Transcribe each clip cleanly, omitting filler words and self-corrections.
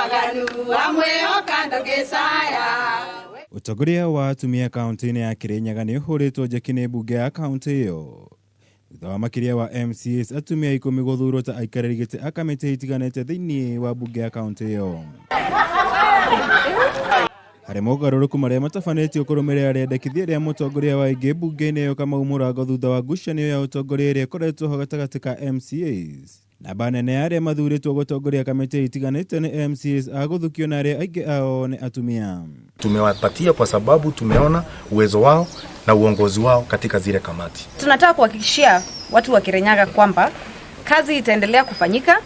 Waganu wamwĩhoka ndũngĩcaya. Ũtongoria wa atumia kaunti-inĩ ya Kirinyaga nĩ ũhũrĩtwo njeki nĩ mbunge ya kaunti ĩyo thutha wa makĩria wa MCAs atumia 10 gũthurwo ta aikarĩri gĩtĩ a kamĩtĩ itiganĩte thĩinĩ wa mbunge ya kaunti ĩyo. Harĩ mogarũrũku marĩa matabanĩtio kũrũmĩrĩra rĩendekithia rĩa mũtongoria wa aingĩ mbunge-inĩ ĩyo Kamau Mũrango thutha wa ngucanio ya ũtongoria ĩrĩa ĩkoretwo ho gatagatĩ ka MCAs. Namba nene ya arĩa mathurĩtwo gũtongoria kamĩtĩ itiganĩte nĩ MCAs a gũthukio na arĩa aingĩ ao nĩ atumia. Tumewapatia kwa sababu tumeona uwezo wao na uongozi wao katika zile kamati. Tunataka kuhakikishia watu wa Kirinyaga kwamba kazi itaendelea kufanyika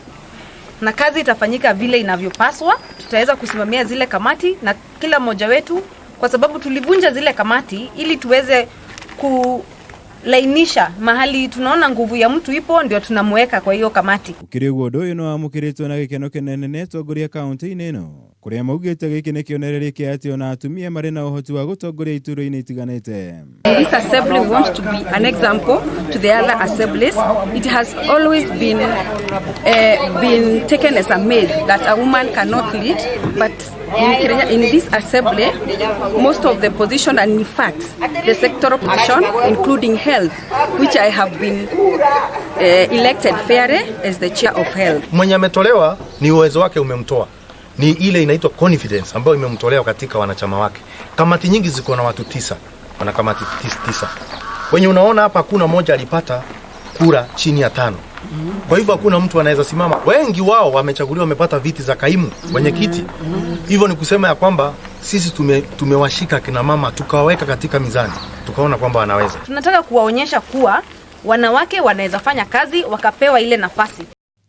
na kazi itafanyika vile inavyopaswa. Tutaweza kusimamia zile kamati na kila mmoja wetu, kwa sababu tulivunja zile kamati ili tuweze kulainisha mahali tunaona nguvu ya mtu ipo, ndio tunamweka kwa hiyo kamati. Gũkĩrĩ ũguo, ũndũ ũyũ nĩ wamũkĩrĩtwo na gĩkeno kĩnene nĩ atongoria kaunti-inĩ ĩno, kũrĩa maugĩte gĩkĩ nĩ kĩonereria kĩa atĩ ona atumia marĩ na ũhoti wa gũtongoria iturwa-inĩ itiganĩte. This assembly wants to be an example to the other assemblies. It has always been taken as a myth that a woman cannot lead, but in Kirinyaga, in this assembly, most of the position and in fact the sectoral position, including health, which I have been elected fairly as the chair of health. Mwenye ametolewa ni uwezo wake umemtoa, ni ile inaitwa confidence ambayo imemtolewa katika wanachama wake. Kamati nyingi ziko na watu 9, wana kamati 9. Wenye unaona hapa hakuna mmoja alipata kura chini ya 5. Kwa hivyo hakuna mtu anaweza simama. Wengi wao wamechaguliwa, wamepata viti za kaimu wenyekiti. Hivyo ni kusema ya kwamba sisi tumewashika kina mama tukawaweka katika mizani, tukaona kwamba wanaweza. Tunataka kuwaonyesha kuwa wanawake wanaweza fanya kazi wakapewa ile nafasi.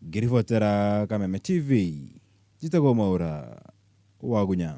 Ngĩribotera Kameme TV, njĩtagwo Mwaũra wa Gunya.